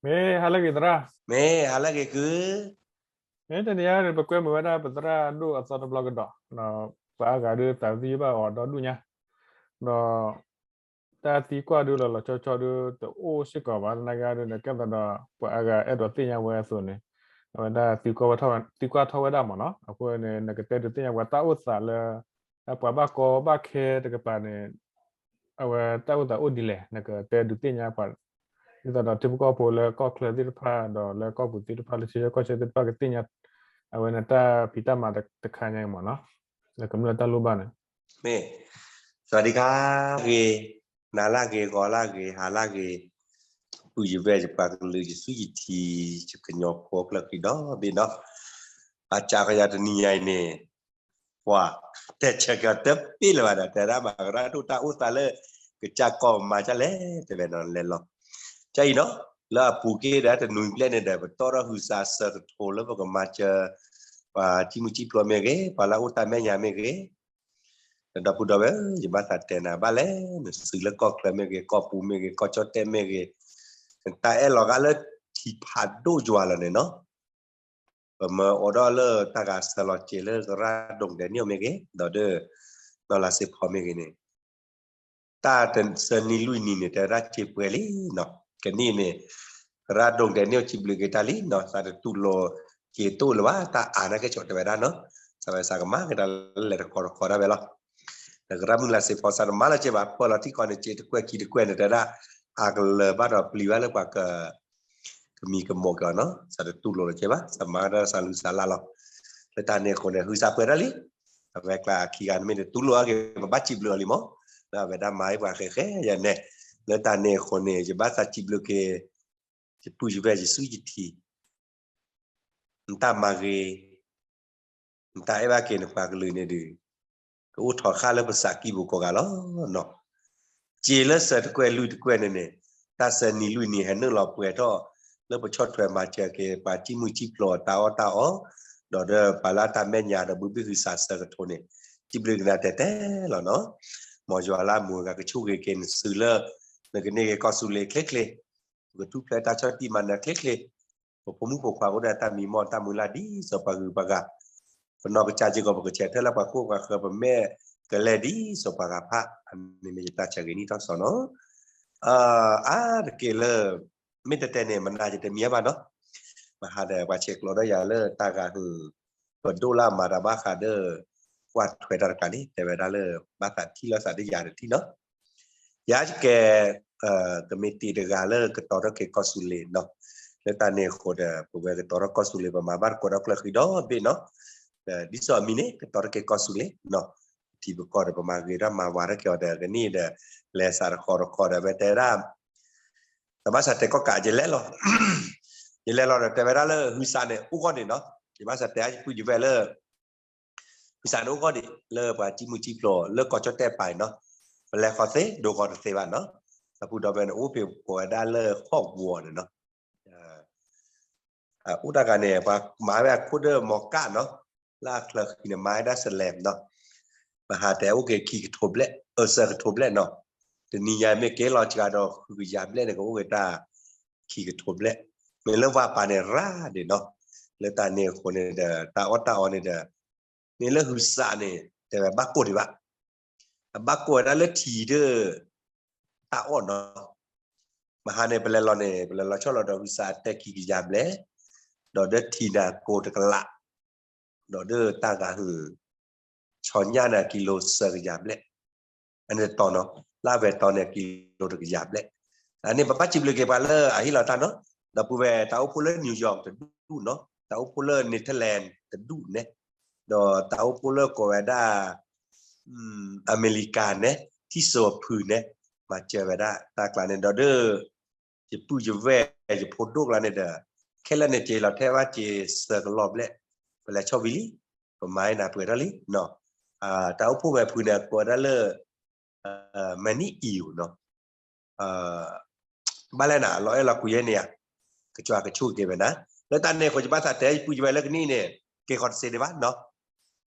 မ့ၢ်ဟါလၢအဂ့ၤသရၣ်, မ့ၢ်ဟါလၢအဂ့ၤကုၢ်, မ့ၢ်တနံၤအံၤန့ၣ် ပကွဲမုာ်ဝဲဒၣ်ပသရၣ်ဒိၣ်အသီတဘျီကဒီး, ပှၤအါဂၤဒုးသးသယုၢ်ဘၣ်အီၤဒီဒူၣ်ညါ, ဒီး တၢ်သံကွၢ်ဒုးလီၤလီၤဆီဆီဒုးတအိၣ်စ့ၢ်ကီးဘၣ်, သနာ်က့ဒုး ကဲသးဒီးပှၤအါဂၤအဲၣ်ဒိးသ့ၣ်ညါဝဲအသိးန့ၣ်, အဝဲဒၣ် သံကွၢ်ထီၣ်ဝဲဒၣ်မ့ၢ်နီၤ, အဃိန့ၣ် နကတဲဒုးသ့ၣ်ညါပှၤတၢ်အိၣ်သးလၢ ပှၤဘၣ်ကီဘၣ်ခဲတကပၤန့ၣ် အဝဲတၢ်အိၣ်သးအိၣ်ဒ်လဲၣ်, နကတဲဒုးသ့ၣ်ညါပှၤ ဒ်သိးဒီးထံဖိကီၢ်ဖိလၢကီၢ်ချၢသ့ၣ်တဖၣ် ဒီးလၢကီၢ်ပူၤသ့ၣ်တဖၣ် လၢထံဆၢကီၢ်ဆၢသ့ၣ်တဖၣ်ကသ့ၣ်ညါ အဝဲန့ၣ်တၢ်ဖံးတၢ်မၤတခါညါအံၤမ့ၢ်နီၤ, လၢကမျၢၢ်တၢ်လိၣ်ဘၣ်န့ၣ်, မ့ၢ် သဝၤဒံခါ ဂ့ၤ, နၤလၢဂ့ၤ ဂီၤလၢဂ့ၤ ဟါလၢဂ့ၤ, ပုၢ်ယဝဲၢ်ယပှၤကလုာ် ယစုယထံၣ် ယကညီဖိကျၢၢ်ဃံဒီဘ့ၣ်နီၤ, အစးကယၤတနံၤညါအံၤန့ၣ် ပှၤ တဲဆၢက့ၤအီၤတပ့ၢ်လၢၤဘၣ်ဒီး တဲဒၣ်မၤကရၢဒိၣ်တၢ်အိၣ်သးလၢ ကစၢ်ကီၢ်မၤဒ်လဲၣ် တဲဝဲနီၤ လဲၤလီၤ, ကၢ်အံၤနီၤ, လၢအပူၤကွံာ်ဒီးတနွံဘျဲၣ်န့ၣ်ဒီး ပတီၢ်ထီၣ်ဟုးစးဆၢကထိးလၢပကမၤစၢၤ ပှၤစံၣ်မုၢ်စံၣ်ဖျိးမ့ၢ်ဂ့ၤ ပှၤလၢအအိၣ်တၢ်မဲာ်ညါမ့ၢ်ဂ့ၤ ဒီပုၢ်ဒီဝဲၢ်ဧၢ, ယဘၣ်သးတဲနၤဘၣ်လဲၣ်, နစုလၢကီၢ်ချၢမ့ၢ်ဂ့ၤ ကီၢ်ပူၤမ့ၢ်ဂ့ၤ ကီၢ်ကၠီၣ်တဲၣ်မ့ၢ်ဂ့ၤ, နတၢ်အဲၣ်လီၤဂာ်လၢထံဖးဒိၣ်ယွၤလီၤန့ၣ်နီၤ, ပမၢအိးထီၣ်လၢတၢ်ဂၤဆၢလီၤစ့လၢကရၢဒိၣ်ဒဲးနံၣ်မ့ၢ်ဂ့ၤ ဒီးဒီး နီၢ်လါစ့ဖီမ့ၢ်ဂ့ၤန့ၣ် တၢ်တဆၢနံၣ်လွံၢ်နံၣ်န့ၣ် တဲဝဲဒၣ်စ့ပှဲၤလံနီၤ, ကနံၣ်န့ၣ် ကရၢဒိၣ်ဒဲးနံၣ်အိၣ်စံးဘျုးက့ၤတၢ်လံနီၤ, သးတတူၢ်လိာ်က့ၤတအိၣ်လၢၤဘၣ် တၢ်အါနာ်က့ဆိးတဲဝဲဒၣ်နီၤ, သးဝဲသးကမၤက့ၤတၢ်လၢလဲၤတခီတခီဒၣ်ဝဲလီၤ, ဒီးကရၢမုၢ်လါစ့ဖီသးတမၤလၢၤက့ဘၣ် ပၢၢ်လီၤထံကီၢ်န့ၣ် စ့တကွဲၢ်ခံတကွဲၢ်န့ၣ် တဲဝဲဒၣ် အကလၢၤဘၣ်ဒီးပျံၤဘၣ်လၢပှၤက ကမံၤကမီၣ်က့ၤအီၤနီၤ, သးတတူၢ်လိာ်လၢၤက့ဘၣ် သးမၤကဒီးသးလူၤသးလၢ်လီၤ, လၢတၢ်န့ၣ်အဃိန့ၣ် ဟုးစးပှဲၤဒၣ်လံ, အဝဲကျါအခံဂၤန့ၣ်မ့ၢ်တတူၢ်လိာ်အါက့ၤ ပဘၣ်စံးဘျုးအီၤလံမး, လၢအဝဲဒၣ်မၤဟ့ၣ်ပှၤဃဲဃဲယၤနဲ, လၢတၢ်န့ၣ်အဃိန့ၣ် ယဘၣ်သးစံးဘျုးက့ၤ ယပုၢ်ယဝဲၢ်ယစုယထံၣ် နတၢ်မၤဂ့ၤ, နတၢ်အဲၣ်ဘၣ်က့ၤနပှၤကလုာ်န့ၣ်ဒီး ကအိၣ်ထီၣ်ဃာ်လၢပသးကံၢ်ပူၤကိးဂၤလီၤနီၤ, စ့လၢဆၢတကွဲၢ်လွံၢ်တကွဲၢ်န့ၣ်န့ၣ် တၢ်ဆၢနံၣ်လွံၢ်နံၣ်ဟဲနုာ်လီၤပှဲၤထီၣ် လၢပဆီၣ်ထွဲမၤစၢၤက့ၤ ပှၤစံၣ်မုၢ်စံၣ်ဖျိးတၢ်အီၣ်တၢ်အီ, ဒီးဒီးပှၤလၢအတၢ်မဲာ်ညါဒီးဘုဘ့ၣ်ဟုးစးဆၢကထိးန့ၣ် စံးဘျုးက့ၤနၤတဲတဲလီၤနီၤ, မ်ယွၤလၢအမူအဂၤကဆိၣ်ဂ့ၤက့ၤနစုလၢ နကန့ၢ်က့ၤကီၢ်သူလ့ၤချ့ချ့ ပကထူၣ်ဖျဲးတၢ်ဆီၣ်တံၢ်မၤနၢၤချ့ချ့, ပဖိမုၣ်ဖိခွါအိၣ်ဒီးတၢ်မံမီၢ်တၢ်မုၢ်လၢ်ဒ်သိးပှၤဂုၤပှၤဂၤ, ပနီၢ်ကစၢ်စ့ၢ်ကီး ပကဆဲးထွဲလၢပှၤခိၣ်ပှၤဃၢၤ ပမဲာ်ကလဲၢ်ဒ်သိးပှၤဂၤဖး, အန့ၣ်မ့ၢ်ယတၢ်ဆၢဂ့ၤနံၣ်ထီၣ်စီနီၤ, အါတက့ၢ်လၢ မ့ၢ်တဲတဲန့ၣ် မနၤယတမံၤဘၣ်နီၤ, မဟါဒီးပှၤဆဲးကျိးဒီးယၤလၢတၢ်ဂၤဟုၣ် ပဒိၣ်လၢအမၤတၢ်ဘၣ်ဃးဒီး ကွၢ်ထွဲတၢ်တကျါန့ၣ် တဲဝဲဒၣ်လၢ ဘၣ်သးထံၣ်လိာ်သးဒီးယၤတထံၣ်နီၤ ယၤကဲ ကမံးတံာ်တဂၤလၢကတီၤထီၣ်က့ၤ ကီၢ်သူလ့ၤနီၤ, လၢတၢ်န့ၣ်အဃိဒီး ပဝဲကတီၤထီၣ်ကီၢ်သူလ့ၤ ပမၤဘၣ်တကိးဒီးကျၢၢ်ဃံဒီဘ့ၣ်နီၤ, ဒ်သိးအမံၤန့ၣ် ကတီၤထီၣ်က့ၤကီၢ်သူလ့ၤနီၤ, ထံပကီၢ်ဒီးပမၤဂ့ၤတၢ်မၤဝၤထီၣ်က့ၤအီၤဒီး ကနံၣ်ဒီး လဲၤစးတဃီတဃီဒီး အဝဲတဲဝဲဒၣ် တဘၣ်စးတဲကီၢ်ကး ယလဲၣ်လီၤ, ယလဲၤလီၤဒီးတဲဝဲဒၣ်လၢ ဟုးစးန့ၣ် အိၣ်ဂီၢ်န့ၣ်နီၤ, ယဘၣ်စးတဲအါယပုၢ်ယဝဲၢ်လၢ ဟုးစးန့ၣ်အိၣ်ဂီၢ်ဒံး လၢပှၤစံၣ်မုၢ်စံၣ်ဖျိး လၢကီၢ်ကၠီၣ်တဲၣ်ပၤန့ၣ်နီၤ, ပလဲၤဃီၤသ့ ဒိဃီၤတသ့ဘၣ်နီၤ, ဒီပုၢ်ဒီဝဲၢ်န့ၣ် အိၣ်ဖဲကိးဝဲဒၣ်လၢ ဟီၣ်ကဝီၤန့ၣ်နီၤ, အိၣ်တၢ်ဂၤန့ၣ် ပှၤမၤဝဲအခိၣ်ဒီးမီၤကၣ်နီၤ, လၢအချၢဃံန့ၣ် မၤဝဲဒၣ်စလဲၣ်နီၤ, မဟါတဲအိၣ်က့ၤခံကထိဘျဲၣ် အၢစၢကထိဘျဲၣ်နီၤ, တနံၤညါမ့ၢ်က့ၤလီၤစှၤဒီးဃုကယၤဘျဲၣ်န့ၣ် ကအိၣ်က့ၤတၢ် ခံကထိဘျဲၣ်, မ့ၢ်လၢဝၤပၤန့ၣ်ရၤဒံးနီၤ, လၢတၢ်န့ၣ်အဃိန့ၣ်ဒီး တၢ်အီၣ်တၢ်အီန့ၣ်ဒီး မ့ၢ်လၢဟုးစးန့ၣ် တဲဝဲဘၣ်ကိၢ်ဒံးဘၣ်, အဘၣ်ကိၢ်ဝဲဒၣ်လၢထံဒီး တၢ်အီၣ်နီၤ, မဟါန့ၣ် ပလဲၤလီၤန့ၣ် ပလဲၤလီၤဆီၣ်လီၤဒီးဟုးစးတဲခံကယၤဘျဲၣ်, ဒီးဒီးထံန့ၣ်ကိၢ်တကလး, ဒီးဒီးတၢ်ဂၤဟုၣ် ဆီညၣ်န့ၣ်ကံလိစၢကယၤဘျဲၣ်, အန့ၣ်တတီၤနီၤ, လၢအဝဲတီၤန့ၣ်ကံလိတကယၤဘျဲၣ်, အန့ၣ်ပဘၣ်စံးဘျုးက့ၤပှၤလၢအဟ့ၣ်လီၤတၢ်နီၤ, ဒီပုၢ်ဝဲၢ်တၢ်အိၣ်ဖှိၣ်လၢ New York တဒူၣ်နီၤ, တၢ်အိၣ်ဖှိၣ်လၢ Netherlands တဒူၣ်န့ၣ်, ဒီးတၢ်အိၣ်ဖှိၣ်လၢကိးဝဲဒၣ် အမဲရကၤန့ၣ် ထံၣ်စိၤဖုန့ၣ် မၤစၢၤဝဲဒၣ်တၢ်ကျါန့ၣ် ဒီးဒီး ယပုၢ်ယဝဲၢ် ယဖိဒိၣ်ကျါန့ၣ်ဒီး ခဲလၢာ်န့ၣ် က့ၤလီၤထဲဘၣ်က့ၤစၢကလီၢ်ဘျဲၣ်, ပလဲၤဆီၣ်ဝံၤလံ, ပမၤအံၤနၤပှဲၤထီၣ်လံ, တၢ်အိၣ်ဖှိၣ်ဝဲဖုန့ၣ် ကိးဝဲဒၣ်လၢ မၤနံၣ်အံၤနီၤ, ဘၣ်လဲၣ်နၤ လီၤအဲၣ်လီၤကွံာ်ယဲန့ၣ်ဧါ, ကစၢ်ကဆိၣ်ဂ့ၤက့ၤဝဲနၤ, လၢတၢ်န့ၣ်အဃိ ယဘၣ်သးတဲယပုၢ်ယဝဲၢ်လၢကနံၣ်န့ၣ် က့ၤဃီၤတသ့ဒံးဘၣ်နီၤ,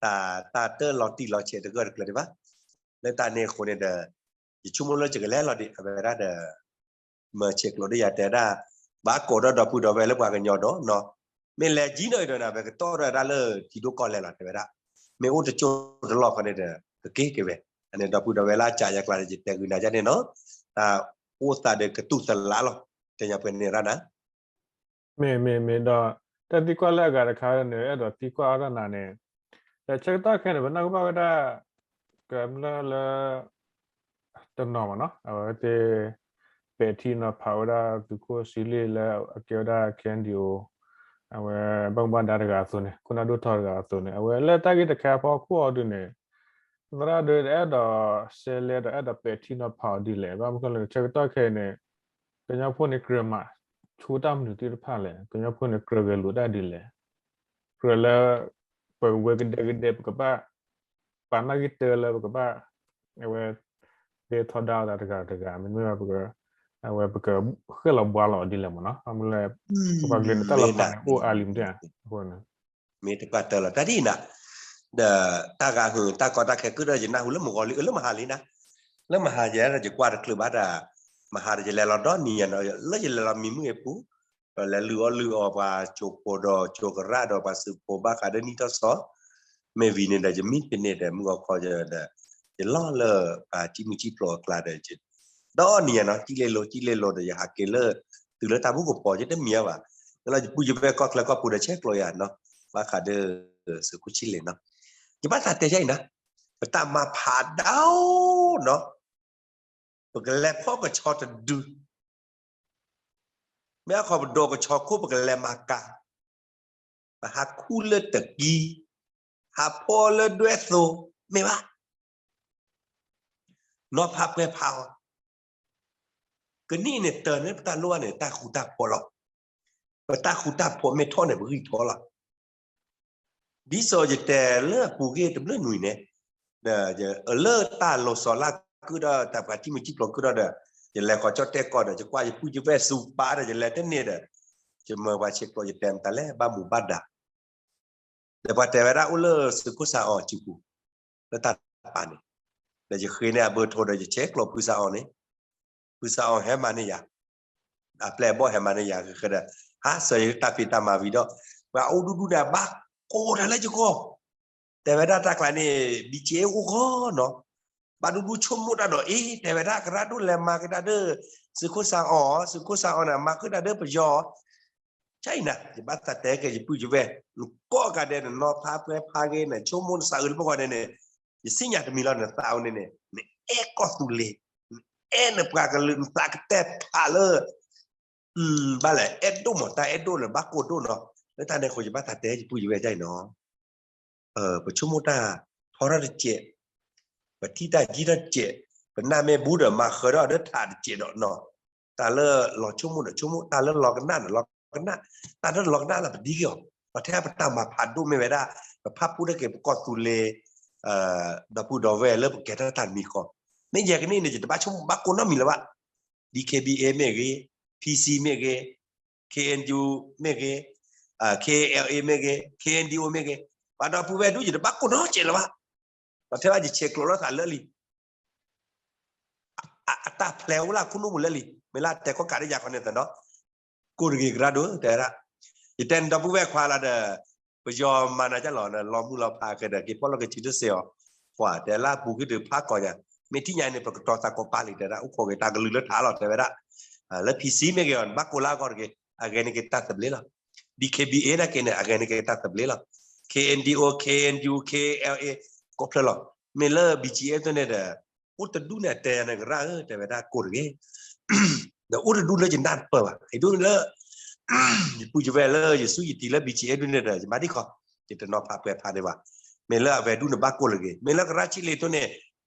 တၢ်တၢ်တၢၢ်လီၤတံၢ်လီၤဆဲးတဂၢၢ်တကျၢၤဒံးဘၣ်, လၢတၢ်န့ၣ်အဃိန့ၣ်ဒီး ယဆိကမိၣ်လၢယကလဲၤလီၤဒံး အဝဲဒၣ်ဒီး မၤဆဲးကျိးဒီးယၤတဲဒၣ် ဘၣ်ကိးဒီးဒီပုၢ်ဒီဝဲၢ်လၢပှၤကညီဒီးနီၤ, မ့ၢ်လဲၤကံနီၤအံၤဒီးန့ၣ် ပကတီၢ်ဒီးဒၣ်လၢထံဒိၣ်ကီၢ်လဲၢ်လီၤ တဲဝဲဒၣ်, မ့ၢ်အိၣ်တကၠိတလီၢ်ဃီန့ၣ်ဒီး ကက့ၤက့ၤဝဲ, အန့ၣ်ဒီပုၢ်ဒီဝဲၢ်လၢအစံးယၤကျါန့ၣ် ယတဲဂုာ်နၤဒ်န့ၣ်နီၤ, တၢ်အိၣ်သးဒီးကသူၣ်သလးလီၤ, တဲညါပှဲၤန့ၣ်ရၣ်နၤ မ့ၢ်မ့ၢ်မ့ၢ်ဒီး တၢ်သံကွၢ်လၢအဂၤတခါန့ၣ် အဲၣ်ဒိးသံကွၢ်အီၤတၢ်နၤန့ၣ်, ဒီးဆၢကတီၢ်ခဲအံၤန့ၣ် ပနၢ်ဟူဘၣ်ဝဲဒၣ် ကမျၢၢ်လၢ တနီၤမ့ၢ်နီၤ အဝဲသ့ၣ် ပဲာ်ထံနီၤဖးဝဲဒၣ်သုးခိၣ်ဆံလ့ၣ်လၢအကဲဝဲဒၣ် KNDO အဝဲဘၣ်မူဘၣ်ဒါတဂၤအသိးန့ၣ် ခိၣ်နၢ်ဒိၣ်ထီတဂၤအသိးန့ၣ် အဝဲလၢတၢ်ဂ့ၢ်တခါအဖီခိၣ်အီၤဒုးန့ၣ် သရၣ်ဒိၣ်အဲၣ်ဒိးစဲလဲဒီးအဲၣ်ဒိးပဲာ်ထံနီၤဖးအီၤဒ်လဲၣ်, ဘၣ်မနုၤလဲၣ် ဆၢကတီၢ်ခဲအံၤန့ၣ် ကညီဖိန့ၣ်ကြၢးမၤဆိတၢ်မနုၤသ့ၣ်တဖၣ်လဲၣ်, ကညီဖိန့ၣ်ကြၢးဂဲၤလိာ်တၢ်ဒ်လဲၣ်, ကြၢးလၢ ပဝဲကဒဲကဒဲ ပကဘၣ် ပာ်နၢ်ဂံၢ်တၢလၢပကဘၣ် အဝဲ သ့ထီဒါအီၤသးတဂၤတဂၤ မ့တမ့ၢ်ဘၣ် အဝဲပကဃဲၣ်လီၤဘှါလီၤအီၤဒ်လဲၣ်မ့ၢ်နီၤ, အမ့ၢ်လၢ ပပှၤကလုာ်န့ၣ်တၢ်လီၤပာ်န့ၣ် အိၣ်အါလံမ့ၢ်ဧါ, အဃိန့ၣ် မ့ၢ်တပှၢ်တၢၢ်လီၤ တၢ်ဒ်အံၤနၤ, ဒီးတၢ်ဂၤဟုၣ် တၢ်ကီတၢ်ခဲကုၣ်ဒီးယနၢ်ဟူလၢမုၢ်ဂီၤလံ အၢ လၢမဟါလံနၤ, လၢမဟါယဲဒီးယကွၢ်တချုးဘၣ်ဒီး မဟါဒီးယလဲၤလီၤဒီနံၤယဲနီၤ လၢယလဲၤလီၤမံၤမုၢ်အပူၤ, ဒီးလဲၤလုၢ်အီၣ်လုၢ်အီပှၤကိးဖိဒီးကိးကရၣ်ဒီးပှၤသုးဖိဘၣ်ဃးဒီးနံၣ်ထီၣ်စီၤ, မ့ၢ်ဝံၤန့ၣ်ဒီးယမံဖဲန့ၣ်ဒီး မုၢ်ဂီၤခီဒီး ယလီၤလၢပှၤကံၣ်မုၢ်ကံၣ်ဖျိးအကျါဒီး ဒီနံၤယဲနီၤ ကံၣ်လ့လိၤ ကံၣ်လ့လိၤဒီးယဟးက့ၤလၢ သုးလၢတၢ်ဘူၣ်ကပီၤ ယတမံၤအါဘၣ်, လၢယပုၢ်ယဝဲၢ်ကီၢ်ချၢကီၢ်ပူၤဒီးဆဲးကျိးယၤနီၤ, ဘၣ်ဃးဒီး သုးခိၣ်ဆံလ့ၣ်နီၤ, ယဘၣ်သးတဲယဲအံၤနၤ, ပတၢ်မၤဖးဒိၣ်နီၤ, ပကလဲၤဖီၣ်ကဆီတဒု မ့ၢ်အခီပဒိၣ်ကဆီခိၣ် ပကလဲၤမၤကၤ, ပဟးခူၣ်လၢတကံ, ဟးဖီလၢဒွဲၣ်သိ, မ့ၢ်ဘၣ်, နီၤဖးပှဲၤဖးအီၤ, ကနံၣ်န့ၣ်တၢ်န့ၣ် ပတၢ်လိၣ်ဘၣ်န့ၣ် တၢ်ဃူတၢ်ဖိးလီၤ, ပတၢ်ဃူတၢ်ဖိးမ့ၢ်ထီၣ်န့ၣ် ပဂံၢ်ထီၣ်လီၤ ဒ်သိးယတဲလၢအပူၤကွံာ်တဘျုးနွံန့ၣ်, လၢတၢ်လီၤစိၤလၢကုၢ်ဒီးတၢ်ပှၤကံၣ်မုၢ်ကံၣ်ဖျိးကုၢ်ဒီးဒီး, ယလဲၤဃီၤကၠီၣ်တဲၣ်ကီၢ်ဒီး ယကွၢ်ယပုၢ်ယဝဲၢ်စူးပားဒီး ယလဲၤတန့ၢ်ဒီး, ယမၢပှၤဆဲးကျိး ယတဲမတၤလဲၣ် ဘၣ်မူဘၣ်ဒါ, ဒီးပှၤတဲဝဲဒၣ်အိၣ်လၢသုးခိၣ်စၢ်အီၤစုပူၤ, လၢတၢ်တပာ်န့ၣ်, ဒီးယဃ့န့ၢ်အဘၢၣ်ထိဒီးယဆဲးကျိးဖုစၢ်အီၤန့ၣ်, ဖုစၢ်အီၤဟဲမၤန့ၢ်ယၤ အပျဲၢ်အဘီၣ်ဟဲမၤန့ၢ်ယၤဃဲဒီး, ဟးစၢၤယတၢ်ဖံးတၢ်မၤဝံၤဒီး, ပှၤအိၣ်ဒူဒူန့ၣ် ဘၣ်ကိးတၢ်လၢယဂီၢ်, တဲဝဲဒၣ်တၢ်ကျါန့ၣ် ဘံက့အိၣ်ဂီၢ်နီၤ, ဘၣ်ဒူဒူဆိကမိၣ်တၢ်ဒီးအ့ တဲဝဲဒၣ်ကရၢဒိၣ်လဲၤမၤကဒါဒီး, သုးခိၣ်စၢ်အီၤ, သုးခိၣ်စၢ်အီၤန့ၣ် မၤကဒါဒီးပယီၤ ကၢ်အံၤနၤ ယဘၣ်သးတဲက့ၤယပုၢ်ယဝဲၢ်, နကိးဂၤဒဲးန့ၣ် နီၤဖးပှဲၤဖးဂ့ၤန့ၣ် ဆိကမိၣ်နသးအုးလၢပဂီၢ်ဒဲးန့ၣ်, ယစံၣ်ညါတမံၤလီၤ နသးအုးန့ၣ်န့ၣ်, နအဲၣ်ကီၢ်သူလ့ၤ, နအဲၣ်နပှၤကလုာ် နသးကတဲာ်ဖးလၢ ဘၣ်လဲၣ် အဲၣ်ဒိၣ်မး တၢ်အဲၣ်ဒိၣ်န့ၣ် ဘၣ်ကိၢ်ဒိၣ်နီၤ, လၢတၢ်န့ၣ်အဃိ ယဘၣ်သးတဲယပုၢ်ယဝဲၢ်ကၢ်အံၤနီၤ ပဆိကမိၣ်တၢ်ထီထီၣ်တစဲး, ပထံၣ်တၢ်ယံၢ်ထီၣ်တစဲး, ပနၢ်မ့ၢ်ဘူးဒီးမၤဃၢၤထီၣ်ဒီးထးတစဲးဒီးနီၤ, တၢ်လၢလီၤဆိကမိၣ်ဒီးဆိကမိၣ်, တၢ်လၢလီၤကနၣ်ဒီးလီၤကနၣ်, တၢ်လၢလီၤကနၣ်လၢပဒံက့ၤအီၤ, ပှၤထဲပတၢ်မၤဖးဒိၣ်မ့ၢ်ဝဲဒၣ်, ပဖၣ်ပူၣ်တက့ၤပကီၢ်သူလ့ၤ, ဒီပုၢ်ဒီဝဲၢ်လၢပကဲထီၣ်တၢ်တမံၤဃီ, မ့ၢ်ယဲကနံၣ်န့ၣ် ယတဘၣ်ဆိကမိၣ်ဘၣ်ကိၢ်နီတမံၤလၢၤဘၣ်, D K B A မ့ၢ်ဂ့ၤ, P C မ့ၢ်ဂ့ၤ, K N U မ့ၢ်ဂ့ၤ, K L A မ့ၢ်ဂ့ၤ, K N D O မ့ၢ်ဂ့ၤ, ပှၤဒီပုၢ်ဝဲၢ်ဒူၣ်ယတဘၣ်ကိၢ်နီတစဲးလၢၤဘၣ်, ပှၤထဲဘၣ်ယဆဲးကျိးလီၤသးလၢလံ အတၢ်ဖျဲးအိၣ်လၢခိၣ်နူာ်ပူၤလၢလံ, မ့ၢ်လၢတဲကီၢ်ကးဒ်ယၤခီန့ၣ်သနီၤ, ကိၢ်တဂ့ၤကရၢဒိၣ်တဲဝဲဒၣ်, ယတဲနဒီပုၢ်ဝဲၢ်ခွါလီၤဒီး, ပယီၤမၤနၤကၢ်လီၤန့ၣ် လီၤမုၢ်လီၤဖးကဒီး က့ၤဖီၣ်လီၤက့ၤစုတစဲးအီၤ, ပှၤတဲလၢပူၤက့ၤဒုးဖးကီးညါ, မ့ၢ်ထံၣ်ညါန့ၣ် ပကတီၤသးကိးပာ်လံ တဲဝဲဒၣ် အိၣ်ခိးက့ၤတၢ်ကလုၢ်လၢထးလီၤ တဲဝဲဒၣ်, လၢ P C မ့ၢ်ဂ့ၤအီၤ နဘၣ်ကိၢ်လၢအဂီၢ်တဂ့ၤ, အဂဲၤန့ၢ်က့ၤတၢ်သဘျ့လီၤ, D K B A နာ်က့န့ၣ် အဂဲၤန့ၢ်က့ၤတၢ်သဘျ့လီၤ, K N D O, K N U, K L A ကိးဖျၢၣ်လီၤ, မ့ၢ်လၢ B G F န့ၣ်ဒီး အိၣ်တဒူၣ်န့ၣ် အတဲယၤန့ၣ်ကရၢဧၢ တဲဝဲဒၣ်ကိၢ်တဂ့ၤ, ဒီးအိၣ်တဒူၣ်လၢယနၢ်တပၢၢ်ဘၣ်, အဒူၣ်လၢ ယပုၢ်ယဝဲၢ်လၢယစုယတံၤလၢ B G F ဒူၣ်န့ၣ်ဒီး ယမၤဒ်ခီ, ယတနီၤဖးပှဲၤဖးန့ၣ်ဘၣ်, မ့ၢ်လၢအဝဲဒူၣ်န့ၣ်ဘၣ်ကိၢ်လၢဂ့ၤ, မ့ၢ်လၢကရၢဆံလ့ၣ်တိၢ်န့ၣ်,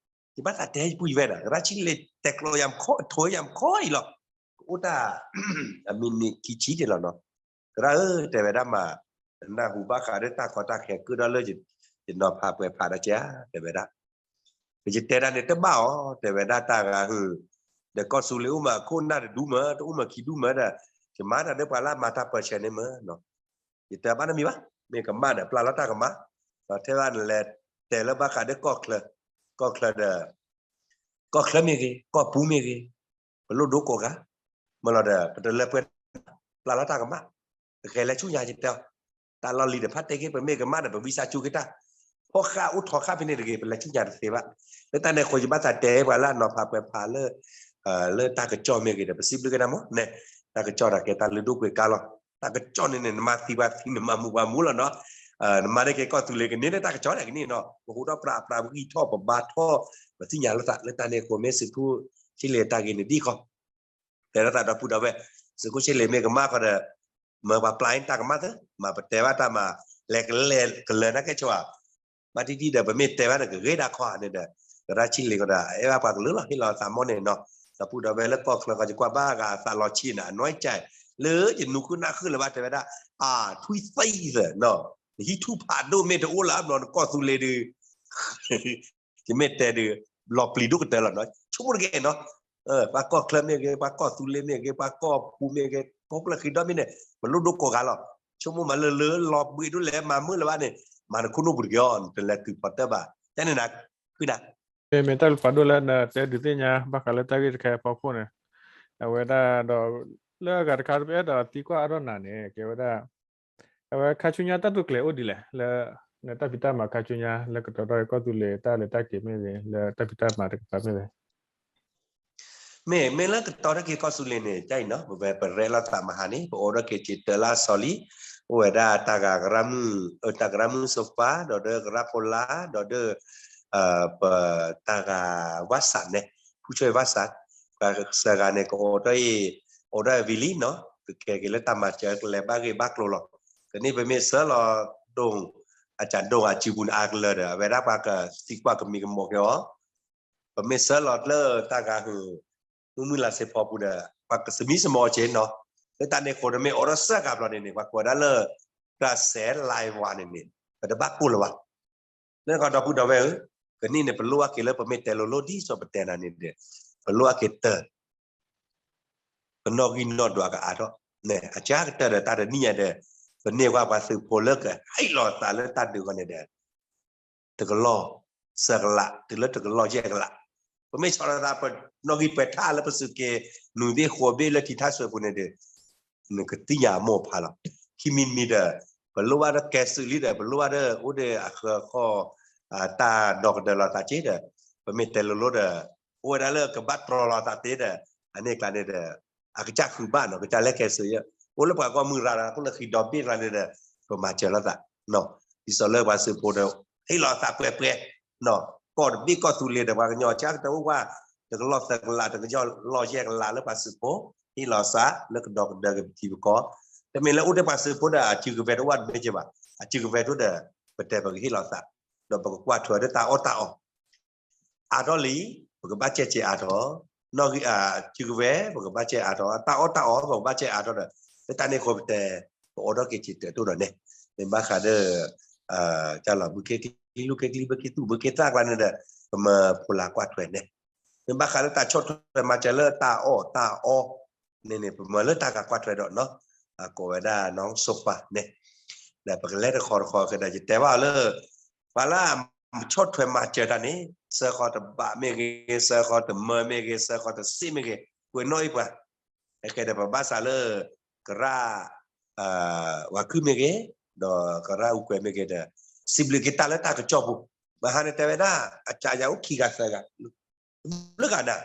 ယဘၣ်သးတဲယပုၢ်ယဝဲၢ်ဒီး ကရၢဆံလ့ၣ်တဲကျိးယၤမခီ ထိးယၤမခီအံၤလီၤ, ကအိၣ်တၢ် အမံးနံးခံဆံန့ၣ်လီၤနီၤ, ကရၢဧၢ တဲဝဲဒၣ်မး, နၢ်ဟူဘၣ်ဃးဒီးတၢ်ကီတၢ်ခဲကုၢ်ဒီးလၢ ယနီၤဖးပှဲၤဖးဒီးကဲဧါ တဲဝဲဒၣ် ယတဲဒၣ်န့ၣ်တဘၣ်အီၤ တဲဝဲဒၣ်တၢ်ဂၤဟုၣ်, ဒီးကီၢ်သူလ့ၤအိၣ်မးအခိၣ်နၢ်တဒူၣ်မး တအိၣ်မးခံဒူၣ်မးဒီး, ယမၤတၢ်ဒီးပှၤလၢအမၤတၢ်ပၢၢ်ဆၢန့ၣ်မး, ယတဲဘၣ်နီတမံၤဘၣ်, မ့ၢ်ကမၣ်ဒီးပျၢ်လီၤတၢ်ကမၣ်, ဒီးထဲဘၣ်နလဲၤတဲလၢဘၣ်ဃးဒီးကီၢ်ချၢ, ကီၢ်ချၢဒီး, ကီၢ်ချၢမ့ၢ်ဂ့ၤ ကီၢ်ပူၤမ့ၢ်ဂ့ၤ, ပလိၣ်ဒိကိးဂၤ, မ့ၢ်လီၤဒီး ပတလၢပှဲၤ ပျၢ်လီၤတၢ်ကမၣ်, ပကလဲၤဆူညါယတဲအီၤ, တၢ်လီၢ်လံၤဒီး ဖါတဲက့ၤ ပမ့ၢ်ကမၣ်ဒီး ပဝံသးစူၤက့ၤတၢ်, ဖီၣ်ဃာ်အိၣ်ထီၣ်ဃာ်ဖဲန့ၣ်တဂ့ၤ ပလဲၤဆူညါတသ့ဘၣ်. လၢတၢ်န့ၣ်အဃိ ယဘၣ်သးတဲပှၤလၢအနီၤဖးပှဲၤဖးလၢ လၢတၢ်ကစီၣ်မ့ၢ်ဂ့ၤဒီး ပစံးဘျုးက့ၤနၤမ့ၢ်န့ၣ်, တၢ်ကစီၣ်တၢ်ကဲတၢ်လုၢ်ဒိၣ်ပှ့ၤကါလီၤ. တၢ်ကစီၣ်န့ၣ်န့ၣ် နမၤသံပှၤသံ နမၤမူပှၤမူလီၤနီၤ. နမၤန့ၢ်က့ၤကီၢ်သူလ့ၤကန့ၢ်လၢတၢ်ကစီၣ်န့ၣ်ကန့ၢ်နီၤ, ပဟူထီၣ်ပြးအပြး ပဂံၢ်ထီၣ်ပဘါထီၣ် ပသ့ၣ်ညါလိာ်သး လၢတၢ်န့ၣ်အဃိ မ့ၢ်သုးခိၣ်ဆ့လ့ၤတၢ်ဂ့ၢ်န့ၣ်ဒ်ဃီ တဲလိာ်သးဒီပုၢ်ဒီဝဲၢ်, သုးခိၣ်ဆ့လ့ၤမ့ၢ်ကမၣ်ဃီဒီး မၢပှၤပျၢ်အံၤတၢ်ကမၣ်သၢ, မၤပတဲဘၣ်တၢ်မၤ လဲၤကလဲၤကလၢၤနာ်ကဲဆိဧါ, ဘၣ်တံၢ်တံၢ်ဒီး ပမ့ၢ်တဲဘၣ်ဒီးကဂ့ၤဒၣ်ခီဧါန့ၣ်ဒီး, ကရၢ်ဆံလ့ၤကဒီး အဲၣ်ဘၣ်ပှၤကလုာ်လီၤ ဟ့ၣ်လီၤသးမီၢ်န့ၣ်နီၤ, ဒီပုၢ်ဒီဝဲၢ်လၢကီၢ်ချၢကီၢ် ယကွၢ်ဘၣ်ဂၤအသးလီၤဆံးန့ၣ် အနီၢ်ကၠဲ, လၢယနူၤဃုနၢ်ဃုလၢၤဘၣ်တဲဝဲဒၣ်, အထွံသံသနီၤ, နဟံၣ်ထူၣ်ဖးဒိၣ်မ့ၢ်တအိၣ်လၢအဘျီနကီၢ်သူလ့ၤဒီး ယမ့ၢ်တဲဒီး လီၤပျံၤဒိၣ်ကတၢၢ်လီၤနီၤ, ဆိကမိၣ်တက့ၢ်နီၤ, ပှၤကီၢ်ချၢမ့ၢ်ဂ့ၤ ပှၤကီၢ်သူလ့ၤမ့ၢ်ဂ့ၤ ပှၤကီၢ်ပူၤမ့ၢ်ဂ့ၤ ကီၢ်ပူၤလၢဃံဒီမ့ၢ်န့ၣ် ပလိၣ်ဒိၣ်ကိးဂၤလီၤ, ဆိကမိၣ်မးလၢလၢလီၤဘှံးဒိၣ်လဲၣ် မၤမုာ်လၢၤဘၣ်န့ၣ်, မၤနခိၣ်နူာ်ပူၤတက့ၢ်အီၤ နတလဲၤတုၤဖီတၢၣ်ဘၣ်, တၢ်န့ၣ်နၤ, ဃုနၤ မ့ၢ်တၢ်လုၢ်ဖးဒိၣ်လၢနတဲဒုးသ့ၣ်ညါ ဘၣ်ဃးလၢတၢ်ဂ့ၢ်တခါအံၤအဖီခိၣ်န့ၣ်, အဝဲဒၣ်ဒီး လၢအဂၤတခါတပအဲၣ်ဒိးသံကွၢ်အါထီၣ်နၤန့ၣ် ကဲဝဲဒၣ် အဝဲခါဆူညါတၢ်တိာ်ကျဲၤအိၣ်ဒ်လဲၣ် လၢ နတၢ်ဖံးတၢ်မၤခါဆူညါ လၢကတီၤထီၣ်ကီၢ်သူလ့ၤတၢ်လဲၤတၢ်က့ၤမ့ၢ်ဂ့ၤ လၢတၢ်ဖံးတၢ်မၤတကပၤမ့ၢ်ဂ့ၤ မ့ၢ် မ့ၢ်လၢကတီၤထီၣ်က့ၤကီၢ်သူလ့ၤန့ၣ် ကၢ်အံၤနီၤ ပဝဲပရဲၣ်လိာ်သးမဟါန့ၣ် ပအိးထီၣ်က့ၤစံးတၢ်လၢအစီၤလံ, အိၣ်ဝဲဒၣ်တၢ်ဂၤကရၢမုၣ် တၢ်ကရၢမုၣ်စီၤပၤ ဒီးဒၢကရၢဖိလါ ဒီးဒၢ ပတၢ်ဂၤဝၣ်စးန့ၣ် ဖူဆွဲဝၣ်စး, ပှၤစှၤဂၤန့ၣ် ကအိးထီၣ်အံၤ အိးထီၣ်ဝံၤလံနီၤ ကကဲက့ၤလၢတၢ်မၤစၢၤကလဲၤဘၣ်ဂ့ၢ်ဘၣ်ကျိၤလီၤ. ကန့ၣ်ပမ့ၢ်ဆှၢလီၤဒိၣ် အစၢ်ဒိၣ်အစုပူၤန့ၣ် အါကလၢာ်ဒီး အဝဲဒၣ်ပှၤကသံကွၢ်ကမံကမီၤက့ၤအီၤ ပမ့ၢ်ဆှၢလီၤလၢတၢ်ဂၤဟုၣ် မုၢ်မုၢ်လါစ့ဖီပူၤဒီး ပှၤကသမံသမိးက့ၤနီၤ, လၢတၢ်န့ၣ်အဃိဒီးမ့ၢ်အိးထီၣ်စှၤဂၤဘျီန့ၣ်န့ၣ် ပှၤကိးဝဲဒၣ်လၢ ကစဲးလၢဝါန့ၣ်န့ၣ် ပတဘၣ်ကိၢ်လၢၤဘၣ်. လၢနကီၢ်ဒီပုၢ်ဒီဝဲၢ်ဧၢ, ကနံၣ်န့ၣ် ပလိၣ်ဘၣ်က့ၤလၢပမ့ၢ်တဲလိၤလိၤဒ်သိးပတဲနၤန့ၣ်ဒီး ပလိၣ်ဘၣ်က့ၤတၢ် ပနီၣ်ဂံၢ်နီၣ်ဒွးကအါထီၣ်, အကါကတၢၢ်ဒီးတၢ်တနံၣ်ညါဒီး ပန့ၢ်ကွၢ်ပှၤသုးဖိလၢကဟဲလီၤသးလၢတၢ်ဒုးဂီၢ်န့ၣ်ဒီး တကလီၢ် သၢကလး တုၤလၢတကလီၢ်ယဲၢ်ကလး, ပမ့ၢ်ဆီၣ်လီၤသးပနီၣ်ဂံၢ်ပှဲၤထါလၢပစူၢ်က့ၤ နွံဘ့ၣ်ဃိးဘ့ၣ်လၢထံထၣ်စွဲပူၤန့ၣ်ဒီး နကသ့ၣ်ညါအမိၢ်အဖါလီၤ. ခံမံၤတမံၤဒီး ပလိၣ်ဘၣ်ဒီးကဲသုးလံဒီး ပလိၣ်ဘၣ်ဒီးအိၣ်ဒီးအဃၢၤဃီ တၢ်ဒီကဒၢလီၤသးက့ဒီး ပမ့ၢ်တဲလိၤလိၤဒီး အိၣ်ဝဲဒၣ်လၢကဘၣ်တြီလီၤသးသ့ဒီး အန့ၣ်ကျါန့ၣ်ဒီး အကစၢ်ဃုဘၣ်နီၤ ကစၢ်လဲၤကဲသုးယဲၢ် အိၣ်လၢပှၤဂီၢ်မုၢ်ရၤလီၤ အိၣ်လၢဃံဒီဘ့ၣ်ကျါန့ၣ်ဒီး ပမၤစၢၤလိာ်သး ဒ်သိးလၢပှၤသုးဖိဒီး ဟ့ၣ်လီၤသးပှဲၤပှဲၤ ကီၢ်တဘ့ၣ်ကီၢ်သူလ့ၤဒီး ပှၤကညီအကါကတၢၢ်အိၣ်ဝဲ တကလီၢ်သၢကလး တကလီၢ်ယဲၢ်ကလးလၢပှၤသုးဖိ ဟ့ၣ်လီၤသးလၢကဒီကဒၢကပထံပကီၢ်, တမ့ၢ်လၢအိၣ်ထဲပှၤသုးဖိဒီး အစုကဝဲၤတအိၣ်ဘၣ်တမ့ၢ်က့ၤဘၣ်, အစုကဝဲၤတအိၣ်ဒီး ပတဲပကဟ့ၣ်လီၤသး, ဒီးပကကွၢ်ထွဲဒီးတၢ်အီၣ်တၢ်အီ အါထီၣ်လံ, ပကဘၣ်ကဲကဲအါထီၣ်, နီၣ်ဂံၢ်အစုကဝဲၤ ပကဘၣ်ကဲအါထီၣ်, တၢ်အီၣ်တၢ်အီ ပကဘၣ်ကဲအါထီၣ်ဒီး လၢတၢ်န့ၣ်အဃိပတဲ ပအိးထီၣ်က့ၤစံးတၢ်တိၢ်ဒီးန့ၣ်, မ့ၢ်ဘၣ်ဃးဒီး ကၢ်လီၤဘုခ့ကလံၤ လူၢ်ခ့ကလံၤ ဘုခ့သူၣ် ဘုခ့သၣ်ကျါန့ၣ်ဒီး ပမၢဖိလၢကွၢ်ထွဲန့ၣ်, မ့ၢ်ဘၣ်ဃးလၢတၢ်ဆီၣ်ထွဲမၤစၢၤလၢတၢ်အီၣ်တၢ်အီ န့ၣ်န့ၣ် ပမၢလၢတၢ်ဂၤကွၢ်ထွဲဒီးနီၤ, ကိးဝဲဒၣ်နီၢ်စီၤပၤန့ၣ်, ဒီးပကလဲၤတခီတခီကဒီး ယတဲဘၣ်အီၤလၢ ပှၤလၢအဆီၣ်ထွဲမၤစၢၤတၢ်န့ၣ် စၢဃီၤတဘးမ့ၢ်ဂ့ၤ စၢဃီၤတမၢမ့ၢ်ဂ့ၤ စၢဃီၤတစ့ၢ်မ့ၢ်ဂ့ၤ ကွဲးနီၣ်အံၤပှၤ, အဃိဒီးပဘၣ်စးလၢ ကရၢ ဝၤခုၣ်မ့ၢ်ဂ့ၤ, ဒီးကရၢအူကွဲးမ့ၢ်ဂ့ၤဒီး စံးဘျုးက့ၤတၢ်လၢတၢ်ကစီၣ်ပူၤ, မဟါန့ၣ်တဲဝဲဒၣ် အကစၢ်ယွၤအိၣ်ခံဂၤသၢဂၤ ဘျုးဂၤနၤ,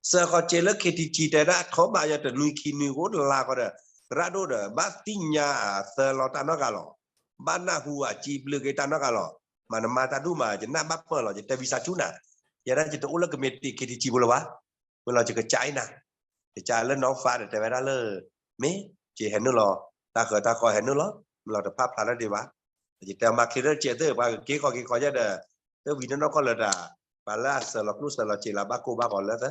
စၢဃီၤစ့လၢ ခ့ထံဆံ တဲဝဲဒၣ် ထီၣ်ဘးယၤတနွံခံနွံ အိၣ်တလါဃီဒီး သရၣ်ဒိၣ်ဒီး ဘၣ်သ့ၣ်ညါအသၢလီၤတၢ်နီတဂၤလီၤ, ဘၣ်နၢ်ဟူအစံးဘျုးက့ၤတၢ်နီတဂၤလီၤ, မၤနမၤတၢ်ဒိၣ်မး ယနၢ်ဘၣ်ပၢၢ်လီၤ ယတဲဝံသးစူၤနၤ, ယဲဒၣ်ယတအိၣ်လၢကမံးတံာ် ခ့ထံဆံ ပူၤလၢၤဘၣ်, မ့ၢ်လီၤယကစၢ်အံၤနၤ, ယကစၢ်လၢနီၢ်ဖးဒီးတဲဝဲဒၣ်လၢ မ့ၢ် ယဟဲနုာ်လီၤ တၢ်ဃၢၤတၢ်ဃီဟဲနုာ်လီၤ မ့ၢ်လီၤတဖၣ်ဖျါလၢဒံးဘၣ်, ယတဲမၤချ့လၢကဲသ့ၣ် ပှၤကက့ၤခီက့ၤခီယဲဒီး တဝံၤနီၢ်နီၢ်ကီၢ်လၢတၢ် ပှၤလၢအစၢၤလီၤကျိၣ်စၢၤလီၤစ့လီၤ ဘၣ်ကိၢ်ဘၣ်ဂီၤလၢသ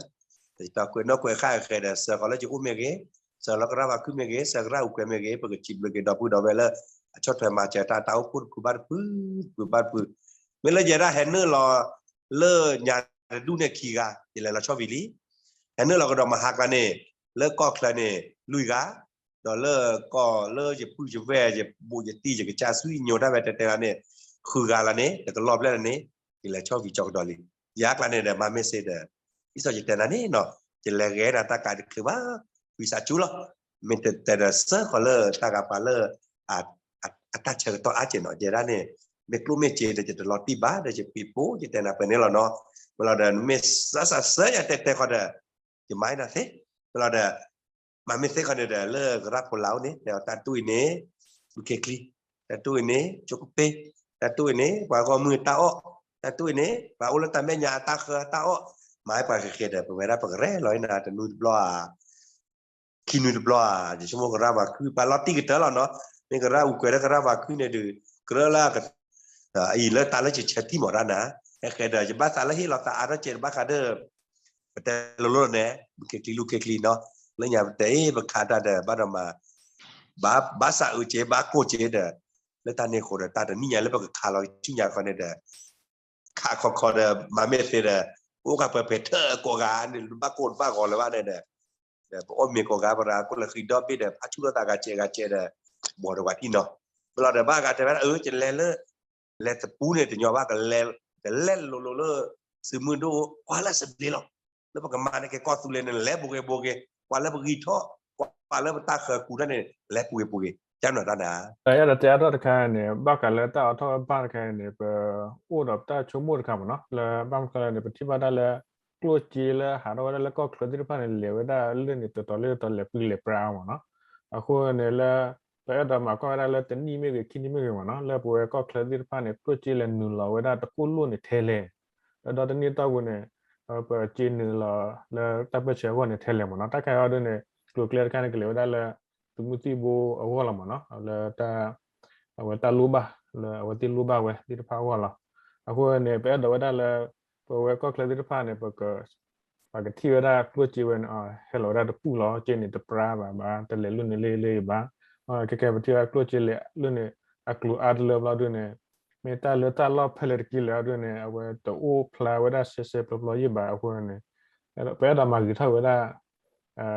ၢ, တကွဲးနီၣ်ကွဲးဃာ်ဃဲဒီး စၢဃီၤလၢယအိၣ်မ့ၢ်ဂ့ၤ, စၢဃီၤလၢကရၢဝၤခုၣ်မ့ၢ်ဂ့ၤ, စၢဃရၣ်အူကွဲးမ့ၢ်ဂ့ၤ, ပကစံးဘျုးက့ၤဒီပုၢ်ဒီဝဲၢ်လၢ အဆီၣ်ထွဲမၤစၢၤတၢ် တၢ်အိၣ်ဖှိၣ်တဖုဘၣ်တဖု, တဖုဘၣ်တဖု, မ့ၢ်လၢယဲဒၣ်ဟဲနုာ်လီၤ လၢညါတဒူၣ်န့ၣ်ခံဂၤ ယလဲၤလီၤဆီၣ်ဝံၤလံ, ဟဲနုာ်လီၤကဒီးမဟါကျါန့ၣ် လၢကီၢ်ချၢန့ၣ် လွံၢ်ဂၤ, ဒီးလၢကီၢ်လၢယပုၢ်ယဝဲၢ် ယဘူးယတံၢ် ယကစၢ်ဆွံညိးတၢ်ဝဲတဲတဲလီၤန့ၣ် ဃုဂၤလီၤန့ၣ် တကလီၢ်ဘျဲၣ်လီၤန့ၣ် ယလဲၤဆီၣ်ဝံၤကၠီကဒီးလံ, ယၤကျါန့ၣ်ဒီး မၤမ့ၢ်စ့ဒီး ဒ်သိးယတဲနၤန့ၣ်နီၤ, ယလဲၤဂဲၤနၤတၢ်ကးတချုးဘၣ်, ဝံသးစူၤလီၤ, မ့ၢ်တဲဒီးစၢဃီၤလၢတၢ်ဂၤပှၤလၢ အတၢ်ဆၢကတီၢ်အါကဲးနီၤ ယဲဒၣ်န့ၣ် မ့ၢ်ကျိၣ်မ့ၢ်စ့ဒီး ယတလီၤတံၢ်ဘၣ်ဒီး ယပံးပိ ယတဲနၤပှဲၤန့ၣ်လီၤနီၤ. မ့ၢ်လီၤဒီး မ့ၢ်စးစးစၢယၤတဲတဲဃီၤဒီး ယမၤအီၤသ့, မ့ၢ်လီၤဒီး မ့မ့ၢ်သ့ခီန့ၣ်ဒီး လၢကရၢဖိလၢအိၣ်န့ၣ် တဲအီၤတၢ်တူၢ်အံၤန့ၣ် လူၤခ့ချံ, တၢ်တူၢ်အံၤန့ၣ် ကၠိကပ့, တၢ်တူၢ်အံၤန့ၣ် ပှၤဂီၢ်မုၢ်တၢ်အီၣ်, တၢ်တူၢ်အံၤန့ၣ် ပှၤအိၣ်လၢတၢ်မဲာ်ညါအတၢ်ဃၢတၢ်အီၣ်, မၤပှၤဃဲၤဃဲၤဒီး ပဝဲဒၣ်ပကရဲၣ်လီၤအံၤနၤ တနွံတဘျီဧါ ခံနွံတဘျီဧါ, ယဆိကမိၣ်ကရၢပှၤခု ပှၤလီၤတံၢ်ကတၢၢ်လီၤနီၤ, မ့ၢ်ကရၢအူကွဲးဒီးကရၢပှၤခုန့ၣ်ဒီး ကရၢလၢ အံၤလၢတၢ်လၢယဆၢထံၣ်မးတၢ်နၤ, ဟဲဃဲၤဒီး ယဘၣ်သးလၢဟ့ၣ်လီၤသးအါထီၣ်ကဲးတဘၣ်ဃးဒီး ပတဲလိၤလိၤန့ၣ် လူၤခ့ချံလူၤခ့ချံနီၤ, လၢညါပတဲအ့ၣ် ပခးတၢ်ဒီး ဘၣ်ဒီးမၤ ဘၣ်စးအုးက့ ဘၣ်ကိၢ်က့ဒီး လၢတၢ်န့ၣ်အဃိဒီး တၢ်တနံၣ်ညါလၢပကခးလီၤဆူညါခီန့ၣ်ဒီး ခးခီခီဒီး မၤမ့ၢ်သ့ဒီး ပအိၣ်ကပှဲၤပှဲၤထၢကိးဂၤန့ၣ် ဘၣ်ကိၢ်ဘၣ်ဂီၤလၢၤဘၣ်န့ၣ်ဒီး ပအိၣ်မ့ၤကိးဂၤပရၤကိၢ်လၢဃံဒီဘ့ၣ်ဒီး ဖးဆူၣ်ထီၣ်သးဂၤစဲးဂၤစဲးဒီး ဘီဒီးပှၤထံၣ်နီၤ, မ့ၢ်လီၤဒီးဘၣ်ဂၤတဲဝဲဒၣ် အၢ ယလဲၤလၢ လဲၤသပူၤန့ၣ် တညီဘၣ်ကလဲၤ ကလဲၤလိၤလိၤလၢ သုးမုၢ်ဒိၣ် ကွၢ်လၢစဘျ့လီၤ, လၢပကမၤန့ၢ်က့ၤကီၢ်သူလ့ၤန့ၣ် လဲၤပူၤဂ့ၤပူၤဂ့ၤ, ကွၢ်လၢပဂံၢ်ထီၣ် ကွၢ်လၢပတၢ်ဃၢၤကူတၢ်န့ၣ် လဲၤပူၤဂ့ၤပူၤဂ့ၤ ကၢ်နီၤတၢ်နၤ တၢ်အဲၣ်ဒိးတဲအါထီၣ်တခါန့ၣ် ဘၣ်ဃးလၢတၢ်အါထီၣ်ဘၣ်တခါန့ၣ် ပအိၣ်ဒီးတၢ်ဆိကမိၣ်တခါမ့ၢ်နီၤ, လၢဘၣ်မနုၤလဲၣ်န့ၣ် ပထံၣ်ဘၣ်ဒၣ်လၢ ကျိၣ်စ့လၢဟးထီၣ်ဝဲဒၣ်လၢကီၢ်ချၢသ့ၣ်တဖၣ်န့ၣ် လဲၤဝဲဒၣ်လၢန့ၣ် တတီၤလၢတတီၤလဲၤပူၤလဲၤပြါမ့ၢ်နီၤ, အဃိန့ၣ်လၢ ပအဲၣ်ဒိးမၤကွၢ်ဝဲဒၣ်လၢတနံၣ်မ့ၢ်ဂ့ၤ ခံနံၣ်မ့ၢ်ဂ့ၤမ့ၢ်နီၤ လၢပဝဲကီၢ်ချၢသ့ၣ်တဖၣ်န့ၣ် ကျိၣ်စ့လဲၤနုာ်လီၤဝဲဒၣ်တကိၢ်လိၣ်န့ၣ်ထဲလဲၣ်, ဒီးဒီတနံၣ်အတီၢ်ပူၤန့ၣ် ပစ့နုာ်လီၤလၢတၢ်ပၢၢ်ဆၢအဂီၢ်န့ၣ်ထဲလဲၣ်မ့ၢ်နီၤ, တၢ်ခဲအံၤဒ်န့ၣ် ကျိၤကျဲတခါန့ၣ် ကလဲၤဝဲဒၣ်လၢ သုးမုၢ်သံၣ်ဘိအဂီၢ်လီၤမ့ၢ်နီၤ, လၢတၢ် အဝဲတၢ်လိၣ်ဘၣ် လၢအဝဲသ့ၣ်လိၣ်ဘၣ်ဝဲသ့ၣ်တဖၣ်အဂီၢ်လီၤ. အဃိန့ၣ် ပအဲၣ်ဒိးဝဲဒၣ်လၢ ပဝဲကီၢ်ချၢသ့ၣ်တဖၣ်န့ၣ် ပက ပှၤကထံၣ်ဝဲဒၣ်ကျိၣ်စ့ဝဲန့ၣ် ဟဲလီၤဝဲဒၣ်တပူၤလီၤ, စ့န့ၣ်တပြါဘၣ်ဘၣ် တလဲၤလိၣ်န့ၣ်လၢလၢဘၣ်, ခဲကဲပထံၣ်ဝဲဒၣ်ကျိၣ်စ့လဲၤလိၣ်န့ၣ် အကျိၤအါတလၢဘျီဒ်န့ၣ် မ့ၢ်တၢ်လၢတၢ်လီၢ်ဖဲလဲၣ်တက့ၢ်လဲၣ်ဒ်န့ၣ် အဝဲတအိၣ်ဖျါဝဲဒၣ်ဆဲဆဲပျီပျီယံၣ်ဘၣ်အဃိန့ၣ် ပအဲၣ်ဒိးမၤဂ့ၤထီၣ်ဝဲဒၣ်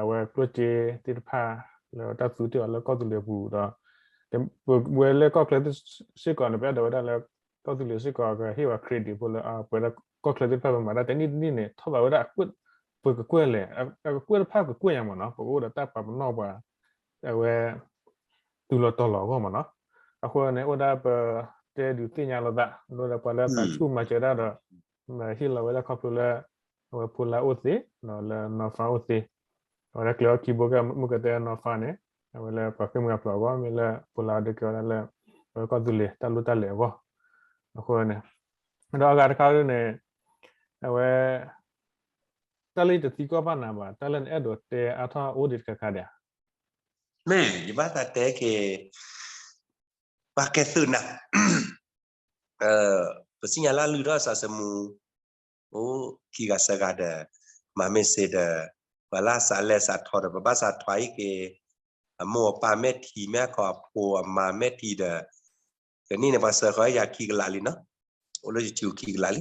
အဝဲကျိၣ်စ့သ့ၣ်တဖၣ် လၢတၢ်သူတ့ၢ်အီၤလၢကီၢ်သူလ့ၤအပူၤဒီး ပဝဲလၢကီၢ်ချၢစ့ၢ်ကီးန့ၣ် ပအဲၣ်ဒိးဝဲဒၣ်လၢ ကီၢ်သူလ့ၤစ့ၢ်ကီးကဟ့ၣ်ဝဲ credit ဖိလၢ ပဝဲဒၣ်ကီၢ်ချၢသ့ၣ်တဖၣ် ပမၤတၢ်တနံၣ်တနံၣ်န့ၣ် ထီၣ်ဘးဝဲဒၣ် ပကကွဲၢ်လဲၣ်, အကကွဲၢ်တဖၣ်ကကွဲၢ်ညါမ့ၢ်နီၤ, ပကအိၣ်ဒီးတၢ်ပာ်ပနီၣ်ပှၤ အဝဲ တုၤလီၤတီၤလီၤအဂီၢ်မ့ၢ်နီၤ, အဃိန့ၣ် အိၣ်ဒၣ်ပတဲဒုးသ့ၣ်ညါလိာ်သး လိၣ်ဒီးပှၤလၢသးဆူၣ်မၤစၢၤဒၣ်ဒီး ဟ့ၣ်လီၤဝဲဒၣ်ခီဖျိလၢ အဝဲဖိလၢအိၣ်သ့ ဒီးလၢနီၢ်ဖါအိၣ်သ့, အဝဲဒၣ်ကျဲအီၣ်ခံဘိကဲမုၢ်ကတဲနီၢ်ဖါန့ၣ် အဝဲလၢပှၤဃ့ၢ်မှံဟးဖျိးအဂီၢ် မ့ၢ်လၢဖိလၢအဒုးကဲဝဲဒၣ်လၢ အဝဲကီၢ်သူလ့ၤတၢ်လိၣ်တၢ်လဲၤအဂီၢ်, အဃိန့ၣ် ဒီးအဂၤတခါဒ်န့ၣ် အဝဲ တၢ်လၢယတသံကွၢ်ဘၣ်နၤဘၣ် တၢ်လၢနအဲၣ်ဒိးတဲအါထီၣ်အိၣ်ဒံးတခါခါဒံးဧါ, မ့ၢ်ယဘၣ်သးတဲက့ၤ ပှၤကဲသုးနၤ ပသ့ၣ်ညါလၢအလုၢ်ထီၣ်အသးသမူ အိၣ်ခံဂၤသၢဂၤဒီး မၤမ့ၢ်စ့ဒီး ပှၤလၢအစးလဲၤစးထီၣ်ဒီး ပဘၣ်စးထွါအံၤက့ၤ အမိၢ်အပၢ်မဲာ်ထံမဲာ်ခီ အဖိအမါမဲာ်ထံဒီး ကနံၣ်န့ၣ် ပှၤစၢဃီယၤခံကလးလံနီၤ, အိၣ်လၢယစုခံကလးလံ,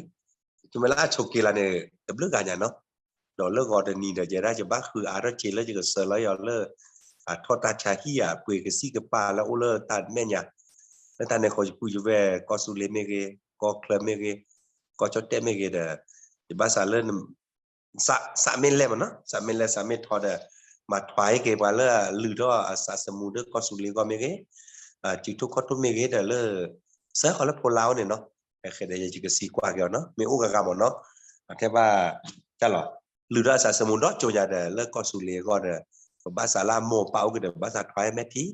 ယမ့ၢ်လၢအဆိးက့ၤလီၤန့ၣ် တဘျုးဂၤညါနီၤ, ဒီးလၢဂီၤတနံၤဒီး ယဲဒၣ်ယဘၣ်ဃုအါထီၣ်က့ၤလၢယကစၢၤလီၤယီၤလၢ အထီၣ်တၢ်ဆါဟံၣ်ဧါ ပှ့ၤကစံၣ်ကပၤလၢအိၣ်လၢတၢ်မဲာ်ညါ, လၢတၢ်န့ၣ်ဃီယပုၢ်ယဝဲၢ် ကီၢ်သူလ့ၤမ့ၢ်ဂ့ၤ ကီၢ်ချၢမ့ၢ်ဂ့ၤ ကီၢ်ကၠီၣ်တဲၣ်မ့ၢ်ဂ့ၤဒီး ယဘၣ်စးလၢ စးမ့ၢ်လဲၣ်မ့ၢ်နီၤ စးမ့ၢ်လဲၣ်စးမ့ၢ်ထီဒီး မၤထွါအံၤက့ၤပှၤလၢအလုၢ်ထီၣ်အသးသမူဒီးကီၢ်သူလ့ၤအဂီၢ်မ့ၢ်ဂ့ၤ, စုထီၣ်ခီၣ်ထီၣ်မ့ၢ်ဂ့ၤဒီးလၢ စၢဃီၤလၢဖိလါအိၣ်န့ၣ်နီၤ, ဖဲဃဲဒီးယကစံးကွၢ်က့ၤအီၤနီၤ မ့ၢ်အိၣ်ဂၤဂၤမ့ၢ်နီၤ, အထဲဘၣ် တၢ်လီၤ လုၢ်ထီၣ်အသးသမူဒီးကၠိညါဒီးလၢကီၢ်သူလ့ၤအဂီၢ်ဒီး ပဘၣ်စးလၢအမိၢ်အပၢ်အိၣ်က့ၤဒီး ပဘၣ်သးထွါအမဲာ်ထံ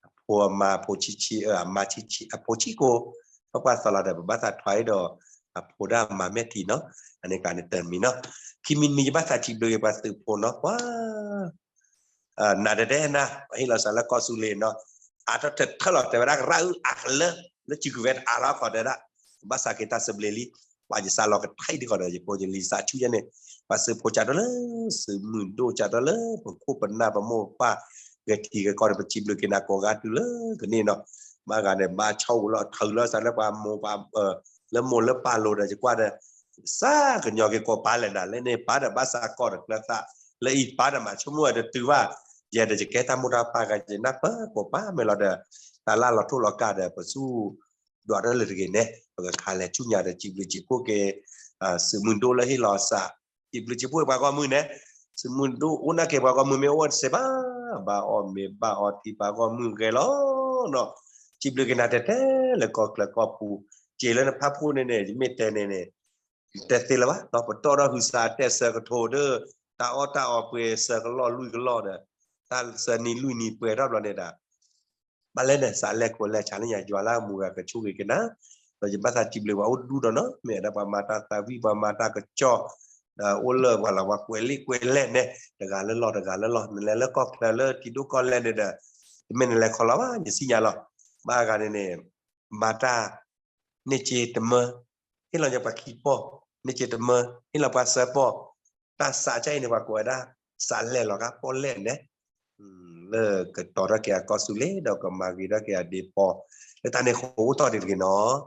အဖိအမါအဖိဆံးဆံး အမါဆံးဆံး အဖိဆံးကိၢ် ပကွၢ်သီလီၤဒီး ပဘၣ်သးထွါအံၤဒီး အဖိဒၣ်အမါမဲာ်ထံနီၤ, အန့ၣ်ကန့ၣ်တမံၤနီၤ, ခံမံၤတမံၤ ယဘၣ်သးထံဘျုးက့ၤပှၤသုးဖိနီၤ ပှၤ နၤတတဲနၤ ပှၤဟ့ၣ်လီၤစးလၢကီၢ်သူလ့ၤနီၤ, အါထီၣ်ထၢၣ်ထၢၣ်လီၤ တဲဝဲဒၣ်ကရၣ်အုအါကလၢ လၢစုကဝဲၤတအါထီၣ်ခီတဲဒၣ်, ဘၣ်စးက့ၤတၢ်သဘျ့လံ, ပှၤယစးလီၤကထါအံၤဒ်ဃီဒီး ယဖိယလံၤစးဆူညါန့ၣ်, ပှၤသုးဖိစးထီၣ်လၢ သုးမုၢ်ဒိၣ်စးထီၣ်လၢ ပခိၣ်ပနၢ်ပမိၢ်ပပၢ် ဂဲၤထံဂဲၤကီၢ်ဒီး ပစံးဘျုးက့ၤနၤကိးဂၤတုၤလၢကန့ၢ်နီၤ, ဘၣ်ဂၤန့ၣ် ဘၣ်ဆီအိၣ်လီၤထုးလီၤစးလၢပှၤမိၢ်ပှၤ လၢမိၢ်လၢပၢ်လိၤဒီး ယကွၢ်ဒီး စးကညီၤက့ၤကိးပၤလဲၣ်နၤ လၢန့ၣ်ပၢ်ဒီးဘၣ်စးကီၢ်ဒီးကျၢၤသး လၢအံၤပၢ်ဒီးမၤဆိကမိၣ်ဝဲတတုၤဘၣ်, ယဲဒီးယကဲတၢ်မိၢ်တၢ်ပၢ်ဂၤ ယနၢ်ပၢၢ်ကိးပၤမ့ၢ်လီၤဒီး တၢ်လၢလီၤထိၣ်လီၤကၢ်ဒီး ပဆူ ဒွးတၢ်လၢတဂ့ၤန့ၣ် ပကခးလဲၤဆူညါဒီး စံးဘျုးစံးဖှိၣ်က့ၤ သုးမုၢ်ဒိၣ်လၢဟ့ၣ်လီၤစး စံးဘျုးစံးဖှိၣ်ပှၤဂီၢ်မုၢ်န့ၣ်, သုးမုၢ်ဒိၣ်အိၣ်နာ်က့ၤပှၤဂီၢ်မုၢ်မ့ၢ်အိၣ်ဝဲတစဲးဘၣ် ဘၣ်အီၣ်မ့ၤဘၣ်အီထံ ပှၤဂီၢ်မုၢ်ဂဲၤလီၤနီၤ. စံးဘျုးက့ၤနၤတဲတဲလၢကီၢ်ချၢကီၢ်ပူၤ, စ့လၢနဖးဖှိၣ်န့ၣ်န့ၣ် ယမ့ၢ်တဲန့ၣ်န့ၣ် တဲသ့လၢၤဘၣ်, ဒီးပတီၢ်ထီၣ်ဟုးစးတဲစၢၤကထိဒီး တၢ်အီၣ်တၢ်အီပှဲၤစၢၤကလီၢ်လွံၢ်ကလီၢ်ဒီး တၢ်စၢၤနံၤလွံၢ်နံၤပှဲၤထီၣ်ဘျီန့ၣ်ဒီး ဘၣ်လဲၣ်န့ၣ် စးလဲၢ်ခိၣ်လဲၢ်ဆါလၢညါ ယွၤလၢအမူဂၤကဆိၣ်ဂ့ၤက့ၤနၤ, ဒီးယဘၣ်သးစံးဘျုးပှၤအိၣ်ဒူဒီးနီၤ, မ့ၢ်ဝဲဒၣ်ပှၤမၤတၢ်သးဝံၣ် ပှၤမၤတၢ်ကစီၣ်, ဒီးအိၣ်လၢပှၤလၢပှၤကွဲးလံာ်ကွဲးလဲၢ်န့ၣ် တဂၤလၢလီၢ်တဂၤလၢလီၢ်, နလဲၤလၢကီၢ်ချၢလၢထံဒိၣ်ကီၢ်လဲၢ်န့ၣ်ဒီး တမ့ၢ်နလဲၤခီလီၤဘၣ် ယစံၣ်ညါလီၤ. ဘၣ်ဂၤန့ၣ်န့ၣ် မၤတၢ် န့ၢ်စ့တမၢ, ဟ့ၣ်လီၤညါပှၤခံပီၢ်, န့ၢ်စ့တမၢ, ဟ့ၣ်လီၤပှၤစၢပီၢ်, တၢ်စးကါအံၤန့ၣ် ပှၤကိးဝဲဒၣ် စးလဲၢ်လီၤကါပီၢ်လဲၢ်န့ၣ်, လၢကတီၤထီၣ်က့ၤအကီၢ်သူလ့ၤ ဒီးကမၤဂ့ၤထီၣ်က့ၤအဒ့ပီၢ်, လၢတၢ်န့ၣ်ဃိအိၣ်တီၢ်ဒံးတဂ့ၤနီၤ.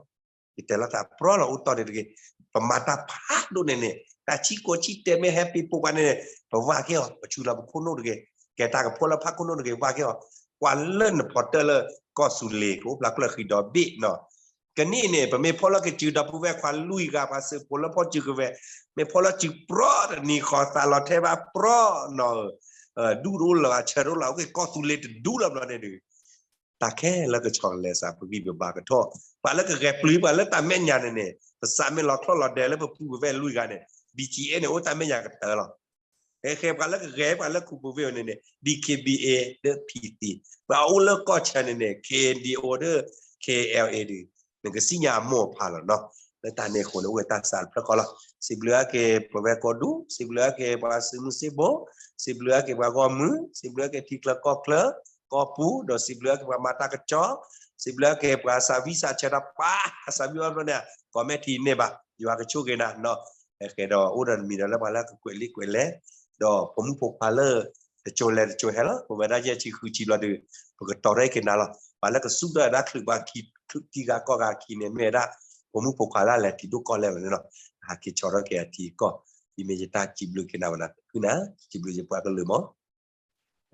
ယတဲလီၤတၢ်ပြီလီၤအိၣ်တီၢ်ဒံးတဂ့ၤ, ပမၤတၢ်ဖးဒိၣ်န့ၣ်န့ၣ် တၢ်ဆံကိးဆံတဲာ်မ့ၢ်ဟဲပံၤပိာ်ပှၤန့ၣ်န့ၣ် ပဝၢ်က့ၤအီၤ ပဆူလီၤပခိၣ်နူာ်တဂ့ၤ, ကဲတၢ်ကဖီၣ်လၢဖးခိၣ်နူာ်တဂ့ၤ ဝၢ်က့ၤအီၤ, ကွၢ်လၢနဖီတၢၢ်လၢကီၢ်သူလ့ၤ ကအိၣ်ဖျါကျၢၢ်ဃံဒီဘ့ၣ်နီၤ. ကနံၣ်အံၤန့ၣ် ပမ့ၢ်ဖီၣ်လီၤက့ၤစုဒီပုၢ်ဝဲၢ်ခွါလွံၢ်ဂၤ ပှၤသုးဖိလၢဖီၣ်စုကဝဲၤ, မ့ၢ်ဖီၣ်လီၤစုပြီတနံၤဃီ သးလီၤထဲဘၣ်ပြီနီၤဧၢ, ဒူၣ်တအိၣ်လၢၤဘၣ် ဆၢတအိၣ်လၢၤဘၣ် အိၣ်က့ၤကီၢ်သူလ့ၤတဒူလၢၤဘျီန့ၣ်ဒီး တၢ်ခဲလၢာ်ကဆီတလဲစး ပဂံၢ်ပဘါကထီၣ်, ပှၤလၢကဂဲၤပျုၤ ပှၤလၢတၢ်မဲာ်ညါန့ၣ်န့ၣ် ပစးမ့ၢ်လီၤချီၣ်လီၤဒဲးလၢပပုၢ်ပဝဲၢ်လွံၢ်ဂၤန့ၣ် ဘံၣ်ကံအဲၣ်န့ၣ် အိၣ်တၢ်မဲာ်ညါကတၢၢ်လီၤ. ဟဲဃဲပှၤလၢကဂဲၤ ပှၤလၢခူပူၤဝ့ၢ်န့ၣ်န့ၣ် ဒံၣ်ခ့ၣ်ဘံၣ်အ့ၣ် ဒီး ဖံၣ်သံၣ်, ပှၤအိၣ်လၢကီၢ်ဆၢန့ၣ်န့ၣ် ခ့ၣ်ဒံၣ်အိၣ် ဒီး ခ့ၣ်အဲလ်အ့ၣ် ဒီး နကစံၣ်ညါအမိၢ်အဖါလီၤနီၤ. လၢတၢ်န့ၣ်အဃိန့ၣ် အိၣ်ဝဲတၢ်စးတဖျၢၣ်ဃီလီၤ. စံးဘျုးအါက့ၤပဝဲကိးဒူၣ်, စံးဘျုးအါက့ၤပှၤစုမုၢ်စံဘိ, စံးဘျုးအါက့ၤပှၤဂီၢ်မုၢ်, စံးဘျုးအါက့ၤထံချၢကီၢ်ချၢ ကီၢ်ပူၤ, ဒီးစံးဘျုးအါက့ၤပှၤမၤတၢ်ကစီၣ်, စံးဘျုးအါက့ၤပှၤစးဝံၣ်စးဆၢတၢ်ပှၤ အစးဝံၣ်အီၤဘျီန့ၣ် commentထံန့ၢ်ဘၣ်, ယွၤကဆိၣ်ဂ့ၤနၤနီၤ. ဟဲဃဲဒီးအိၣ်ဒီးနမံၤဒီးလၢပှၤလၢကကွဲးလံာ်ကွဲးလဲၢ်, ဒီးဖိမုၣ်ဖိခွါလၢတစိၤလဲၤတစိၤဟဲလီၤ, ပဝဲဒၣ်ယဲၢ်ဆံဃုဆံဘျီဒီး ပကတီၤထီၣ်က့ၤနၤလီၤ. ပှၤလၢကစူၢ်တၢ်ဒၣ်ချုးပှၤခံ ခံဂၤကီၢ်ဂၤခံန့ၣ် မ့ၢ်ဝဲဒၣ် ဖိမုၣ်ဖိခွါလၢအလဲၤထံဒိၣ်ကီၢ်လဲၢ်လီၤန့ၣ်လီၤ. ဟးက့ၤဆီထီၣ်က့ၤအထံအကီၢ်, ယမ့ၢ်ယတၢ်စံးဘျုးက့ၤနၤဝဲဒၣ် ဃုနၤ, စံးဘျုးယပှၤကလုာ်မး.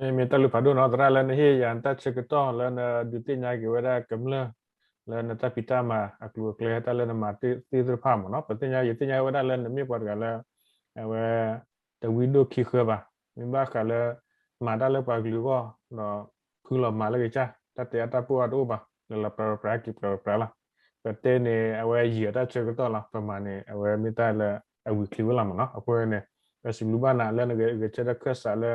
မ့ၢ်တၢ်လုၢ်ဖးဒိၣ်နီၤ သရၣ်လၢနဟ့ၣ်ယၤနတၢ်ဆၢကတီၢ်လၢနဒုးသ့ၣ်ညါက့ၤဝဲဒၣ်ကမျၢၢ် လၢနတၢ်ဖံးတၢ်မၤအကျိၤအကျဲ တၢ်လၢနမၤသ့ၣ်တဖၣ်မးနီၤ. ပသ့ၣ်ညါ ယသ့ၣ်ညါဝဲဒၣ်လၢနမ့ၢ်ပှၤတဂၤလၢ အဝဲ တဝံဒိၣ်ခံဃၢဘၣ်. မ့ၢ်ဘၣ်ဃးလၢ မၤတၢ်လၢပှၤကလုာ်အဂီၢ် ဒီးဖုလီၤမၤလၢကစၢ် တၢ်တဲအါတၢ်ပီၢ်အါတအိၣ်ဘၣ်, လၢလီၤပြးပြးက့ၤပြးပြးလီၤ. ပတဲန့ၣ် အဝဲယံာ်အတၢ်ဆၢကတီၢ်လီၤ. ပမၤန့ၣ် အဝဲမ့ၢ်တၢ်လၢအဝံၤချ့ဝဲလီၤမးနီၤ. အဃိန့ၣ် ပစံးဘျုးဘၣ်နၤလၢနဂဲၤဆၢထၢၣ်ခၢၣ်စးလၢ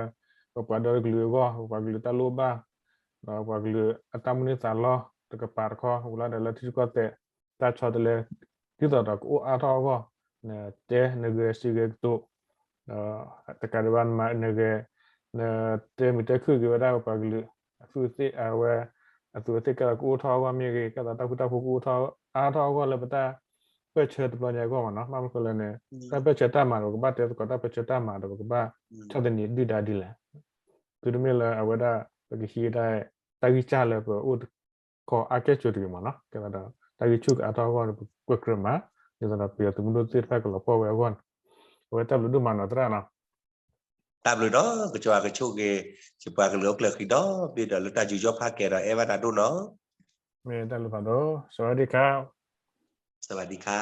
ပပှၤဒီတကလုာ်အဂီၢ်, ပပှၤကလုာ်တၢ်လိၣ်ဘၣ် ဒီးပှၤကလုာ်အတၢ်မုၢ်န့ၢ်သးလီ တကပၤတခီ ဝံၤလီၤဒီးလၢထံကီၢ်သဲး တၢ်ဆီတလဲ ဒ်သိးဒီးကအိၣ်အါထီၣ်အဂီၢ် နတဲနဂဲၤစံးဂဲၤကတိၤ ဒီးတကးဒံးဘၣ် နမၤနဂဲၤ နတဲမုာ်တဲခုၣ်က့ၤဝဲဒၣ်ပပှၤကလုာ် အသူးအသ့ၣ်အဝဲ အသူးအသ့ၣ်ကဲသိးကအိၣ်ထီၣ်အဂီၢ်မ့ၢ်ဂ့ၤ, ကဲသိးတၢ်ဃူတၢ်ဖိးကအိၣ်ထီၣ်အါထီၣ်အဂီၢ်လၢပတၢ်ပၢၢ်ဆၢတဘျီညါအဂီၢ်မးနီၤ. ဘၣ်မနုၤဃိလဲၣ်န့ၣ် တၢ်ပၢၢ်ဆၢတၢ်မၤဒီး ပကဘၣ်တဲသကိးတၢ်ပၢၢ်ဆၢတၢ်မၤဒီး ပကဘၣ်ဆီၣ်သနံးဒုၣ်ဒါဒ်လဲၣ်. တုၤတမ့ၢ်လၢအဝဲဒၣ် ပကဟံးဒၣ် တၢ်ဂံၢ်စၢ်လၢပအိၣ်တခီအါကဲၣ်ဆိးတဂ့ၤမးနီၤ. ကဲသိးဒီး တၢ်ဂံၢ်ဆူၣ်ကအါထီၣ်အဂီၢ်န့ၣ် ပကွဲးကြၢးမၤ ဒ်သိးဒီးပယီၤသုးမုၢ်ဒိၣ်သ့ၣ်တဖၣ်ကလီၤပှီၢ်ဝဲအဂီၢ်န့ၣ် အဝဲတၢ်ဘျုးဒိၣ်မးနီၤသရၣ်နီၤ. တၢ်ဘျုးဒီး ကစၢ်ယွၤကဆိၣ်ဂ့ၤ ယပှၤကလုာ်အိၣ်ကျၢၢ်ဃံဒီဘ့ၣ်ဒီး လၢတၢ်ယူးယီၣ်ဖးကဲဒီး အဲၣ်ဘၣ်တၢ်ဒိၣ်နီၤ. မ့ၢ်တၢ်ဘျုးဖးဒိၣ် စဝၤဒံခါ စဝၤဒံခါ.